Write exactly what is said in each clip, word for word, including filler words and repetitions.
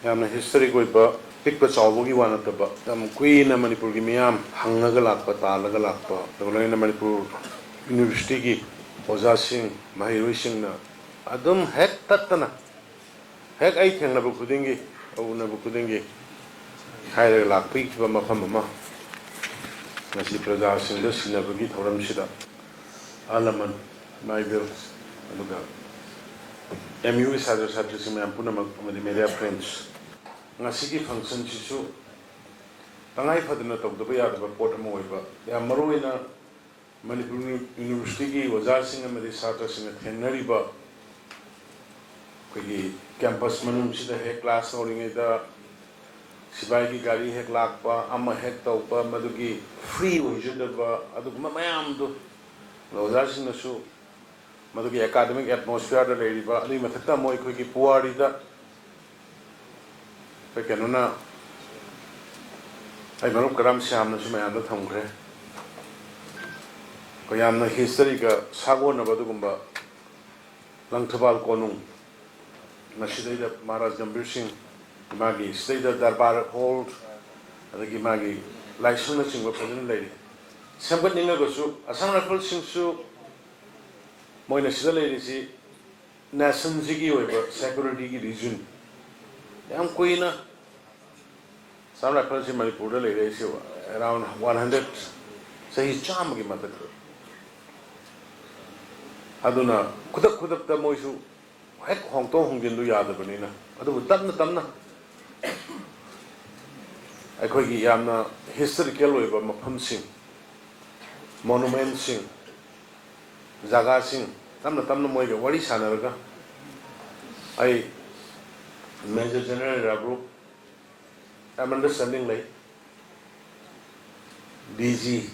ꯌꯥꯝꯅ ꯍꯤꯁꯇꯣꯔꯤꯛ ꯑꯣꯏꯕ, ꯄꯤꯛꯄ ꯆꯥꯎꯕꯒꯤ ꯋꯥ ꯅꯠꯇꯕ, ꯌꯥꯝ ꯀꯨꯏꯅ ꯃꯅꯤꯄꯨꯔꯒꯤ ꯃꯤꯌꯥꯝ ꯍꯪꯉꯒ ꯂꯥꯛꯄ, ꯇꯥꯜꯂꯒ ꯂꯥꯛꯄ, ꯑꯗꯨꯒ ꯂꯣꯏꯅꯅ ꯃꯅꯤꯄꯨꯔ ꯌꯨꯅꯤꯚꯔꯁꯤꯇꯤꯒꯤ ꯑꯣꯖꯥꯁꯤꯡ, ꯃꯍꯩꯔꯣꯏꯁꯤꯡꯅ ꯑꯗꯨꯝ ꯍꯦꯛ ꯇꯠꯇꯅ, ꯍꯦꯛ ꯑꯩ ꯊꯦꯡꯅꯕ ꯈꯨꯗꯤꯡꯒꯤ, ꯎꯅꯕ ꯈꯨꯗꯤꯡꯒꯤ ꯍꯥꯏꯔꯒ ꯂꯥꯛꯄꯤꯈꯤꯕ ꯃꯐꯝ ꯑꯃ, ꯉꯁꯤ ꯄ꯭ꯔꯖꯥꯁꯤꯡꯗ ꯁꯤꯟꯅꯕꯒꯤ ꯊꯧꯔꯝꯁꯤꯗ ꯑꯍꯜ ꯂꯃꯟ, ꯏꯃꯥ ꯏꯕꯦꯜ, ꯑꯗꯨꯒ ꯑꯦꯝ ꯌꯨꯒꯤ ꯁꯥꯇ꯭ꯔ ꯁꯥꯇ꯭ꯔꯤꯁꯤꯡ ꯃꯌꯥꯝ ꯄꯨꯝꯅꯃꯛ ꯑꯃꯗꯤ ꯃꯦꯗꯤꯌꯥ ꯐ꯭ꯔꯦꯟꯁ, ꯉꯁꯤꯒꯤ ꯐꯪꯁꯟꯁꯤꯁꯨ ꯇꯉꯥꯏ ꯐꯗꯅ ꯇꯧꯗꯕ ꯌꯥꯗꯕ ꯄꯣꯠ ꯑꯃ ꯑꯣꯏꯕ, ꯌꯥꯝ ꯃꯔꯨꯑꯣꯏꯅ ꯃꯅꯤꯄꯨꯔ ꯌꯨꯅꯤꯚꯔꯁꯤꯇꯤꯒꯤ ꯑꯣꯖꯥꯁꯤꯡ ꯑꯃꯗꯤ ꯁꯥꯇ꯭ꯔꯁꯤꯡꯅ ꯊꯦꯡꯅꯔꯤꯕ ꯑꯩꯈꯣꯏꯒꯤ ꯀꯦꯝꯄꯁ ꯃꯅꯨꯡꯁꯤꯗ ꯍꯦꯛ ꯀ꯭ꯂꯥꯁ ꯇꯧꯔꯤꯉꯩꯗ ꯁꯤꯐꯥꯏꯒꯤ ꯒꯥꯔꯤ ꯍꯦꯛ ꯂꯥꯛꯄ, ꯑꯃ ꯍꯦꯛ ꯇꯧꯕ, ꯃꯗꯨꯒꯤ ꯐ꯭ꯔꯤ ꯑꯣꯏꯖꯗꯕ ꯑꯗꯨꯒꯨꯝꯕ ꯃꯌꯥꯝꯗꯨ ꯑꯣꯖꯥꯁꯤꯡꯅꯁꯨ ꯃꯗꯨꯒꯤ ꯑꯦꯀꯥꯗꯃꯤꯛ ꯑꯦꯠꯃꯣꯁꯐꯤꯌꯔꯗ ꯂꯩꯔꯤꯕ, ꯑꯗꯨꯒꯤ ꯃꯊꯛꯇ ꯑꯃꯨꯛ ꯑꯩꯈꯣꯏꯒꯤ ꯄꯨꯋꯥꯔꯤꯗ ꯑꯩꯈꯣꯏ ꯀꯩꯅꯣꯅ, ꯑꯩ ꯃꯔꯨꯞ ꯀꯔꯥꯝ ꯁ꯭ꯌꯥꯝꯅꯁꯨ ꯃꯌꯥꯝꯗ ꯊꯝꯈ꯭ꯔꯦ꯫ ꯑꯩꯈꯣꯏ ꯌꯥꯝꯅ ꯍꯤꯁꯇꯔꯤꯒ ꯁꯥꯒꯣꯟꯅꯕ ꯑꯗꯨꯒꯨꯝꯕ ꯂꯪꯊꯕꯥꯜ ꯀꯣꯅꯨꯡ, ꯃꯁꯤꯗꯩꯗ ꯃꯍꯥꯔꯥꯖ ꯒꯝꯚꯤꯔ ꯁꯤꯡ, ꯃꯥꯒꯤ ꯁꯤꯗꯩꯗ ꯗꯔꯕꯥꯔ ꯍꯣꯜ, ꯑꯗꯒꯤ ꯃꯥꯒꯤ ꯂꯥꯏꯁꯪꯅꯆꯤꯡꯕ ꯐꯖꯅ ꯂꯩꯔꯤ꯫ ꯁꯦꯝꯒꯠꯅꯤꯡꯉꯒꯁꯨ ꯑꯁꯥꯝ ꯔꯥꯏꯐꯜꯁꯤꯡꯁꯨ ꯃꯣꯏꯅ ꯁꯤꯗ ꯂꯩꯔꯤꯁꯤ ꯅꯦꯁꯟꯁꯤꯒꯤ ꯑꯣꯏꯕ ꯁꯦꯀ꯭ꯌꯨꯔꯤꯇꯤꯒꯤ ꯔꯤꯖꯟ ꯌꯥꯝ ꯀꯨꯏꯅ ꯑꯁꯥꯝ ꯔꯥꯏꯐꯜꯁꯤ ꯃꯅꯤꯄꯨꯔꯗ ꯂꯩꯔꯛꯏꯁꯤ ꯑꯦꯔꯥꯎꯟ ꯋꯥꯟ ꯍꯟꯗ꯭ꯔꯦꯠ, ꯆꯍꯤ ꯆꯥꯝꯃꯒꯤ ꯃꯊꯛꯇ꯫ ꯑꯗꯨꯅ ꯈꯨꯗꯛ ꯈꯨꯗꯛꯇ ꯃꯣꯏꯁꯨ ꯍꯦꯛ ꯍꯣꯡꯗꯣꯛ ꯍꯣꯡꯖꯤꯟꯗꯨ ꯌꯥꯗꯕꯅꯤꯅ, ꯑꯗꯨꯕꯨ ꯇꯞꯅ ꯇꯞꯅ ꯑꯩꯈꯣꯏꯒꯤ ꯌꯥꯝꯅ ꯍꯤꯁꯇꯣꯔꯤꯀꯦꯜ ꯑꯣꯏꯕ ꯃꯐꯝꯁꯤꯡ, ꯃꯣꯅꯨꯃꯦꯟꯁꯤꯡ, ꯖꯒꯥꯁꯤꯡ ꯇꯞꯅ ꯇꯞꯅ ꯃꯣꯏꯒ ꯋꯥꯔꯤ ꯁꯥꯟꯅꯔꯒ, ꯑꯩ ꯃꯦꯖꯔ ꯖꯦꯅꯔꯦꯜ ꯔꯥꯕ꯭ꯔꯨꯛ ꯌꯥꯝ ꯑꯟꯗꯔꯁ꯭ꯇꯦꯟꯗꯤꯡ ꯂꯩ, ꯗꯤ ꯖꯤ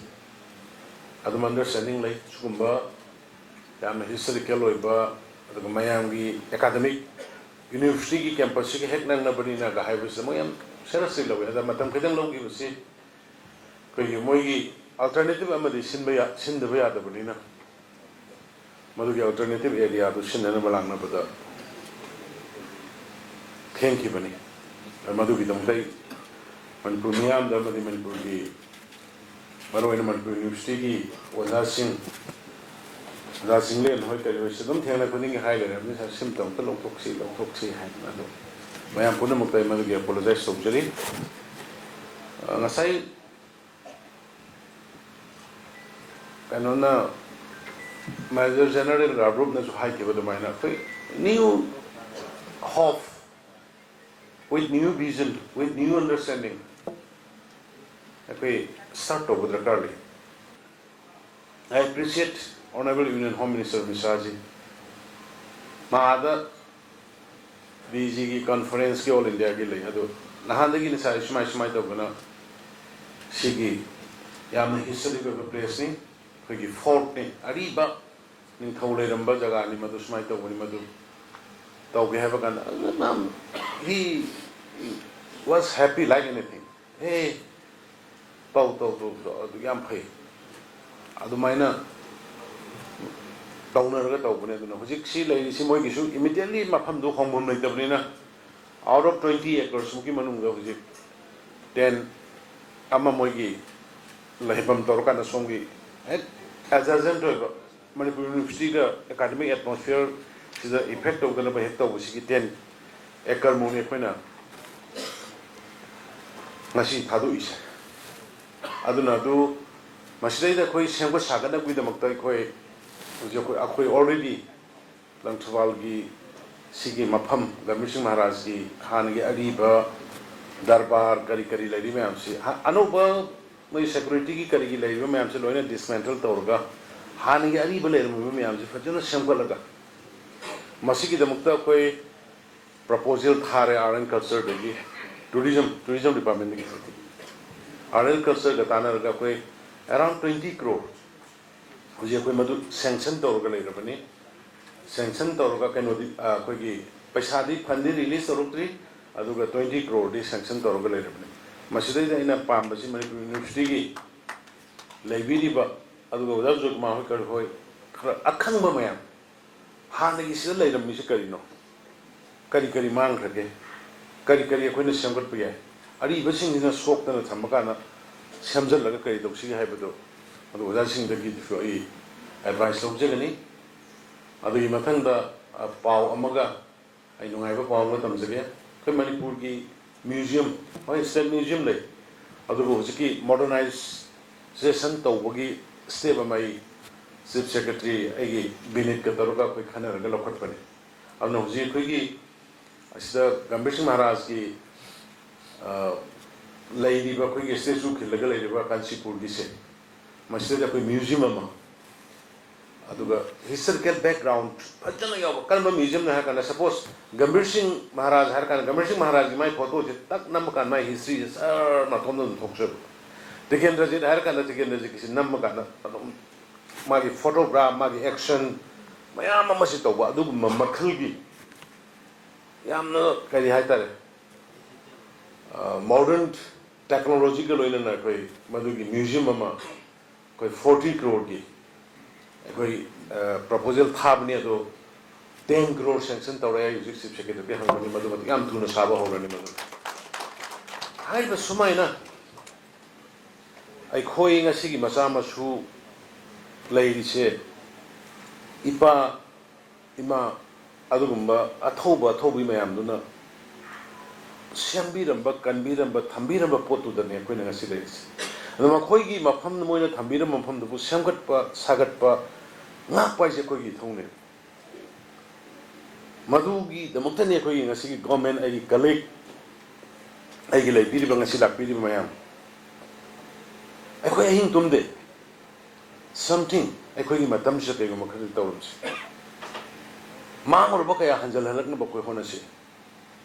ꯑꯗꯨꯝ ꯑꯟꯗꯔꯁ꯭ꯇꯦꯟꯗꯤꯡ ꯂꯩ꯫ ꯁꯤꯒꯨꯝꯕ ꯌꯥꯝꯅ ꯍꯤꯁꯇꯣꯔꯤꯀꯦꯜ ꯑꯣꯏꯕ, ꯑꯗꯨꯒ ꯃꯌꯥꯝꯒꯤ ꯑꯦꯀꯥꯗꯃꯤꯛ ꯌꯨꯅꯤꯚꯔꯁꯤꯇꯤꯒꯤ ꯀꯦꯝꯄꯁꯁꯤꯒ ꯍꯦꯛ ꯅꯛꯅꯕꯅꯤꯅꯒ ꯍꯥꯏꯕꯁꯤꯗ ꯃꯣꯏ ꯌꯥꯝ ꯁꯦꯔꯁꯂꯤ ꯂꯧꯋꯤ꯫ ꯑꯗ ꯃꯇꯝ ꯈꯤꯇꯪ ꯂꯧꯈꯤꯕꯁꯤ ꯑꯩꯈꯣꯏꯒꯤ ꯃꯣꯏꯒꯤ ꯑꯜꯇꯔꯅꯦꯇꯤꯚ ꯑꯃꯗꯤ ꯁꯤꯟꯕ ꯌꯥ-, ꯁꯤꯟꯗꯕ ꯌꯥꯗꯕꯅꯤꯅ, ꯃꯗꯨꯒꯤ ꯑꯜꯇꯔꯅꯦꯇꯤꯚ ꯑꯦꯔꯤꯌꯥꯗꯨ ꯁꯤꯟꯅꯅꯕ ꯂꯥꯛꯅꯕꯗ ꯊꯦꯡꯈꯤꯕꯅꯤ꯫ ꯃꯗꯨꯒꯤꯗꯃꯛꯇ ꯑꯩ ꯃꯅꯤꯄꯨꯔ ꯃꯤꯌꯥꯝꯗ ꯑꯃꯗꯤ ꯃꯅꯤꯄꯨꯔꯒꯤ, ꯃꯔꯨꯑꯣꯏꯅ ꯃꯅꯤꯄꯨꯔ ꯌꯨꯅꯤꯚꯔꯁꯤꯇꯤꯒꯤ ꯑꯣꯖꯥꯁꯤꯡ, ꯑꯣꯖꯥ ꯆꯤꯡꯂꯦꯟ ꯍꯣꯏ ꯀꯔꯤ ꯍꯣꯏꯁꯨ ꯑꯗꯨꯝ ꯊꯦꯡꯅ ꯈꯨꯗꯤꯡꯒꯤ ꯍꯥꯏ ꯂꯩꯔꯕꯅꯤ, "ꯁꯥꯔ, ꯁꯤꯝꯇ ꯑꯃꯨꯛꯇ ꯂꯧꯊꯣꯛꯁꯤ, ꯂꯧꯊꯣꯛꯁꯤ" ꯍꯥꯏꯗꯅ꯫ ꯑꯗꯣ ꯃꯌꯥꯝ ꯄꯨꯝꯅꯃꯛꯇ ꯑꯩ ꯃꯗꯨꯒꯤ ꯑꯦꯄꯣꯂꯣꯖꯥꯏꯁ ꯇꯧꯖꯔꯤ꯫ ꯑ, ꯉꯁꯥꯏ ꯀꯩꯅꯣꯅ, ꯃꯦꯖꯔ ꯖꯦꯅꯔꯦꯜ ꯔꯥꯕ꯭ꯔꯨꯞꯅꯁꯨ ꯍꯥꯏꯈꯤꯕ ꯑꯗꯨꯃꯥꯏꯅ, ꯑꯩꯈꯣꯏ new hope with new vision, with new understanding ꯑꯩꯈꯣꯏ ꯁ꯭ꯇꯥꯔꯠ ꯇꯧꯕ ꯗꯔꯀꯥꯔ ꯂꯩ꯫ I appreciate Honorable Union Home Minister ꯃꯤꯁꯥꯖꯤ꯫ ꯃꯥ ꯑꯥꯗ ꯕꯤ ꯖꯤꯒꯤ ꯀꯟꯐꯔꯦꯟꯁꯀꯤ ꯑꯣꯜ ꯏꯟꯗꯤꯌꯥꯒꯤ ꯂꯩ꯫ ꯑꯗꯨ ꯅꯍꯥꯟꯗꯒꯤ ꯉꯁꯥꯏ ꯁꯨꯃꯥꯏ ꯁꯨꯃꯥꯏ ꯇꯧꯗꯅ ꯁꯤꯒꯤ ꯌꯥꯝꯅ ꯍꯤꯁꯇꯣꯔꯤꯛ ꯑꯣꯏꯕ ꯄ꯭ꯂꯦꯁꯅꯤ, ꯑꯩꯈꯣꯏꯒꯤ ꯐꯣꯔꯠꯅꯤ, ꯑꯔꯤꯕ ꯅꯤꯡꯊꯧ ꯂꯩꯔꯝꯕ ꯖꯒꯥꯅꯤ ꯃꯗꯨ, ꯁꯨꯃꯥꯏꯅ ꯇꯧꯕꯅꯤ ꯃꯗꯨ ꯇꯧꯒꯦ ꯍꯥꯏꯕ ꯀꯥꯟꯗ ꯑꯗꯨꯅ he was happy like anything꯫ ꯑꯦ, ꯇꯧ, ꯇꯧ, ꯇꯧ, ꯇꯧ, ꯑꯗꯨ ꯌꯥꯝ ꯐꯩ꯫ ꯑꯗꯨꯃꯥꯏꯅ ꯇꯧꯅꯔꯒ ꯇꯧꯕꯅꯦ꯫ ꯑꯗꯨꯅ ꯍꯧꯖꯤꯛꯁꯤ ꯂꯩꯔꯤꯁꯤ ꯃꯣꯏꯒꯤꯁꯨ ꯏꯃꯤꯗꯤꯌꯦꯠꯂꯤ ꯃꯐꯝꯗꯨ ꯍꯣꯡꯐꯝ ꯂꯩꯇꯕꯅꯤꯅ, out of twenty acres ꯃꯨꯛꯀꯤ ꯃꯅꯨꯡꯗ ꯍꯧꯖꯤꯛ ten ꯑꯃ ꯃꯣꯏꯒꯤ ꯂꯩꯐꯝ ꯇꯧꯔꯀꯥꯟꯗ ꯁꯣꯝꯒꯤ ꯍꯦꯛ adjacent ꯑꯣꯏꯕ ꯃꯅꯤꯄꯨꯔ ꯌꯨꯅꯤꯚꯔꯁꯤꯇꯤꯒ ꯑꯦꯀꯥꯗꯃꯤꯛ ꯑꯦꯠꯃꯣꯁꯐꯤꯌꯔꯁꯤꯗ ꯏꯐꯦꯛ ꯇꯧꯗꯅꯕ ꯍꯦꯛ ꯇꯧꯕꯁꯤꯒꯤ ten acre ꯃꯨꯛꯅꯤ ꯑꯩꯈꯣꯏꯅ ꯉꯁꯤ ꯊꯥꯗꯣꯛꯏꯁꯦ꯫ ꯑꯗꯨꯅ ꯑꯗꯨ ꯃꯁꯤꯗꯩꯗ ꯑꯩꯈꯣꯏ ꯁꯦꯝꯒꯠ ꯁꯥꯒꯠꯅꯕꯒꯤꯗꯃꯛꯇ ꯑꯩꯈꯣꯏ ꯍꯧꯖꯤꯛ ꯑꯩꯈꯣꯏ, ꯑꯩꯈꯣꯏ already ꯂꯪꯊꯕꯥꯜꯒꯤ ꯁꯤꯒꯤ ꯃꯐꯝ, ꯒꯝꯚꯤꯔ ꯁꯤꯡ ꯃꯍꯥꯔꯥꯖꯀꯤ ꯍꯥꯟꯅꯒꯤ ꯑꯔꯤꯕ ꯗꯔꯕꯥꯔ ꯀꯔꯤ ꯀꯔꯤ ꯂꯩꯔꯤ ꯃꯌꯥꯝꯁꯤ, ꯍ-, ꯑꯅꯧꯕ ꯃꯣꯏ ꯁꯦꯀ꯭ꯌꯨꯔꯤꯇꯤꯒꯤ ꯀꯔꯤꯒꯤ ꯂꯩꯔꯤꯕ ꯃꯌꯥꯝꯁꯤ ꯂꯣꯏꯅ ꯗꯤꯁꯃꯦꯟꯇꯜ ꯇꯧꯔꯒ ꯍꯥꯟꯅꯒꯤ ꯑꯔꯤꯕ ꯂꯩꯔꯝꯃꯤꯕ ꯃꯌꯥꯝꯁꯤ ꯐꯖꯅ ꯁꯦꯝꯒꯠꯂꯒ ꯃꯁꯤꯒꯤꯗꯃꯛꯇ ꯑꯩꯈꯣꯏ ꯄ꯭ꯔꯄꯣꯖꯦꯜ ꯊꯥꯔꯦ ꯑꯥꯔꯠ ꯑꯦꯟ ꯀꯜꯆꯔꯗꯒꯤ, ꯇꯨꯔꯤꯖꯝ, ꯇꯨꯔꯤꯖꯝ ꯗꯤꯄꯥꯔꯠꯃꯦꯟꯗꯒꯤ꯫ ꯑꯥꯔꯠ ꯑꯦꯟ ꯀꯜꯆꯔꯒ ꯇꯥꯟꯅꯔꯒ ꯑꯩꯈꯣꯏ around twenty crore ꯍꯧꯖꯤꯛ ꯑꯩꯈꯣꯏ ꯃꯗꯨ ꯁꯦꯡꯁꯟ ꯇꯧꯔꯒ ꯂꯩꯔꯕꯅꯤ꯫ ꯁꯦꯡꯁꯟ ꯇꯧꯔꯒ ꯀꯩꯅꯣꯗꯤ, ꯑ, ꯑꯩꯈꯣꯏꯒꯤ ꯄꯩꯁꯥꯗꯤ, ꯐꯟꯗꯤ ꯔꯤꯂꯤꯁ ꯇꯧꯔꯛꯇ꯭ꯔꯤ, ꯑꯗꯨꯒ twenty crore ꯗꯤ ꯁꯦꯡꯁꯟ ꯇꯧꯔꯒ ꯂꯩꯔꯕꯅꯤ꯫ ꯃꯁꯤꯗꯩꯗ ꯑꯩꯅ ꯄꯥꯝꯕꯁꯤ ꯃꯅꯤꯄꯨꯔ ꯌꯨꯅꯤꯚꯔꯁꯤꯇꯤꯒꯤ ꯂꯩꯕꯤꯔꯤꯕ, ꯑꯗꯨꯒ ꯑꯣꯖꯥ ꯖꯣꯏꯀꯨꯃꯥꯔ ꯍꯣꯏ ꯀꯔꯤ ꯍꯣꯏ ꯈꯔ ꯑꯈꯪꯕ ꯃꯌꯥꯝ, ꯍꯥꯟꯅꯒꯤ ꯁꯤꯗ ꯂꯩꯔꯝꯃꯤꯁꯤ ꯀꯔꯤꯅꯣ? ꯀꯔꯤ ꯀꯔꯤ ꯃꯥꯡꯈ꯭ꯔꯒꯦ? ꯀꯔꯤ ꯀꯔꯤ ꯑꯩꯈꯣꯏꯅ ꯁꯦꯝꯒꯠꯄ ꯌꯥꯏ, ꯑꯔꯤꯕꯁꯤꯡꯁꯤꯅ ꯁꯣꯛꯇꯅ ꯊꯝꯕ ꯀꯥꯟꯗ ꯁꯦꯝꯖꯤꯜꯂꯒ ꯀꯔꯤ ꯇꯧꯁꯤꯒꯦ ꯍꯥꯏꯕꯗꯨ, ꯑꯗꯨ ꯑꯣꯖꯥꯁꯤꯡꯗꯒꯤꯁꯨ ꯑꯩ ꯑꯦꯗꯚꯥꯏꯁ ꯂꯧꯖꯒꯅꯤ꯫ ꯑꯗꯨꯒꯤ ꯃꯊꯪꯗ, ꯑ, ꯄꯥꯎ ꯑꯃꯒ, ꯑꯩ ꯅꯨꯡꯉꯥꯏꯕ ꯄꯥꯎ ꯑꯃ ꯇꯝꯖꯒꯦ꯫ ꯑꯩꯈꯣꯏ ꯃꯅꯤꯄꯨꯔꯒꯤ ꯃ꯭ꯌꯨꯖꯤꯌꯝ, ꯍꯣꯏ, ꯁ꯭ꯇꯦꯠ ꯃ꯭ꯌꯨꯖꯤꯌꯝ ꯂꯩ, ꯑꯗꯨꯕꯨ ꯍꯧꯖꯤꯛꯀꯤ ꯃꯣꯗꯔꯅꯥꯏꯖꯦꯁꯟ ꯇꯧꯕꯒꯤ ꯁ꯭ꯇꯦꯞ ꯑꯃ ꯑꯩ ꯆꯤꯐ ꯁꯦꯀ꯭ꯔꯦꯇꯔꯤ ꯑꯩꯒꯤ ꯕꯤꯅꯤꯠꯀ ꯇꯧꯔꯒ ꯑꯩꯈꯣꯏ ꯈꯟꯅꯔꯒ ꯂꯧꯈꯠꯄꯅꯤ꯫ ꯑꯗꯨꯅ ꯍꯧꯖꯤꯛ ꯑꯩꯈꯣꯏꯒꯤ ꯑꯁꯤꯗ ꯒꯝꯚꯤꯔ ꯁꯤꯡ ꯃꯍꯥꯔꯥꯖꯀꯤ, ꯑ, ꯂꯩꯔꯤꯕ ꯑꯩꯈꯣꯏꯒꯤ ꯁ꯭ꯇꯦꯆꯨ ꯈꯤꯜꯂꯒ ꯂꯩꯔꯤꯕ ꯀꯥꯟꯆꯤꯄꯨꯔꯒꯤꯁꯦ, ꯃꯁꯤꯗ ꯑꯩꯈꯣꯏ ꯃ꯭ꯌꯨꯖꯤꯌꯝ ꯑꯃ, ꯑꯗꯨꯒ ꯍꯤꯁꯇꯣꯔꯤꯀꯦꯜ ꯕꯦꯛꯒ꯭ꯔꯥꯎꯟ ꯐꯖꯅ ꯌꯥꯎꯕ꯫ ꯀꯔꯝꯕ ꯃ꯭ꯌꯨꯖꯤꯌꯝꯅ ꯍꯥꯏꯔ ꯀꯥꯟꯗ, ꯁꯄꯣꯁ ꯒꯝꯚꯤꯔ ꯁꯤꯡ ꯃꯍꯥꯔꯥꯖ ꯍꯥꯏꯔ ꯀꯥꯟꯗ, ꯒꯝꯚꯤꯔ ꯁꯤꯡ ꯃꯍꯥꯔꯥꯖꯒꯤ ꯃꯥꯏ ꯐꯣꯇꯣꯁꯦ ꯇꯛ ꯅꯝꯕ ꯀꯥꯟꯗ ꯃꯥꯏ ꯍꯤꯁꯇ꯭ꯔꯤꯁꯦ ꯁꯔ ꯃꯇꯣꯝꯗ ꯑꯗꯨꯝ ꯊꯣꯛꯆꯕ꯫ ꯇꯤꯀꯦꯟꯗ꯭ꯔꯖꯤꯠ ꯍꯥꯏꯔ ꯀꯥꯟꯗ ꯇꯤꯀꯦꯟꯗ꯭ꯔꯖꯤꯠꯀꯤꯁꯤ ꯅꯝꯕ ꯀꯥꯟꯗ ꯑꯗꯨꯝ ꯃꯥꯒꯤ ꯐꯣꯇꯣꯒ꯭ꯔꯥꯐ, ꯃꯥꯒꯤ ꯑꯦꯛꯁꯟ ꯃꯌꯥꯝ ꯑꯃꯁꯤ ꯇꯧꯕ꯫ ꯑꯗꯨꯒꯨꯝꯕ ꯃꯈꯜꯒꯤ ꯌꯥꯝꯅ, ꯀꯔꯤ ꯍꯥꯏꯇꯥꯔꯦ, ꯃꯣꯗꯔꯟ ꯇꯦꯛꯅꯣꯂꯣꯖꯤꯒ ꯂꯣꯏꯅꯅ ꯑꯩꯈꯣꯏ ꯃꯗꯨꯒꯤ ꯃ꯭ꯌꯨꯖꯤꯌꯝ ꯑꯃ ꯑꯩꯈꯣꯏ ꯐꯣꯔꯇꯤ ꯀ꯭ꯔꯣꯔꯒꯤ ꯑꯩꯈꯣꯏ, ꯑ, ꯄ꯭ꯔꯄꯣꯖꯦꯜ ꯊꯥꯕꯅꯤ, ꯑꯗꯣ ꯇꯦꯟ ꯀ꯭ꯔꯣꯔ ꯁꯦꯡꯁꯟ ꯇꯧꯔꯦ꯫ ꯑꯩ ꯍꯧꯖꯤꯛ ꯆꯤꯐ ꯁꯦꯀ꯭ꯔꯦꯇꯔꯤ ꯍꯪꯕꯅꯤ, ꯃꯗꯨ ꯃꯇꯤꯛ ꯌꯥꯝ ꯊꯨꯅ ꯁꯥꯕ ꯍꯧꯔꯅꯤ꯫ ꯃꯗꯨ ꯍꯥꯏꯔꯤꯕ ꯁꯨꯃꯥꯏꯅ ꯑꯩꯈꯣꯏ ꯉꯁꯤꯒꯤ ꯃꯆꯥ ꯃꯁꯨ ꯂꯩꯔꯤꯁꯦ, ꯏꯄꯥ ꯏꯃꯥ ꯑꯗꯨꯒꯨꯝꯕ ꯑꯊꯧꯕ ꯑꯊꯧꯕꯤ ꯃꯌꯥꯝꯗꯨꯅ ꯁꯦꯝꯕꯤꯔꯝꯕ, ꯀꯟꯕꯤꯔꯝꯕ, ꯊꯝꯕꯤꯔꯝꯕ ꯄꯣꯠꯇꯨꯗꯅꯦ ꯑꯩꯈꯣꯏꯅ ꯉꯁꯤ ꯂꯩꯔꯤꯁꯦ꯫ ꯑꯗꯣ ꯃꯈꯣꯏꯒꯤ ꯃꯐꯝ, ꯃꯣꯏꯅ ꯊꯝꯕꯤꯔꯝꯕ ꯃꯐꯝꯗꯨꯕꯨ ꯁꯦꯝꯒꯠꯄ, ꯁꯥꯒꯠꯄ, ꯉꯥꯛꯄ ꯍꯥꯏꯁꯦ ꯑꯩꯈꯣꯏꯒꯤ ꯏꯊꯧꯅꯦ꯫ ꯃꯗꯨꯒꯤꯗꯃꯛꯇꯅꯤ ꯑꯩꯈꯣꯏꯒꯤ ꯉꯁꯤꯒꯤ ꯒꯣꯔꯃꯦꯟ, ꯑꯩꯒꯤ ꯀꯂꯤꯛ, ꯑꯩꯒꯤ ꯂꯩꯕꯤꯔꯤꯕ, ꯉꯁꯤ ꯂꯥꯛꯄꯤꯔꯤꯕ ꯃꯌꯥꯝ, ꯑꯩꯈꯣꯏ ꯑꯍꯤꯡ ꯇꯨꯝꯗꯦ꯫ Something ꯑꯩꯈꯣꯏꯒꯤ ꯃꯇꯝꯁꯤꯗ ꯀꯩꯒꯨꯝꯕ ꯈꯔꯗꯤ ꯇꯧꯔꯝꯁꯤ꯫ ꯃꯥꯡꯂꯨꯔꯕ ꯀꯌꯥ ꯍꯟꯖꯤꯜꯍꯜꯂꯛꯅꯕ ꯑꯩꯈꯣꯏ ꯍꯣꯠꯅꯁꯤ꯫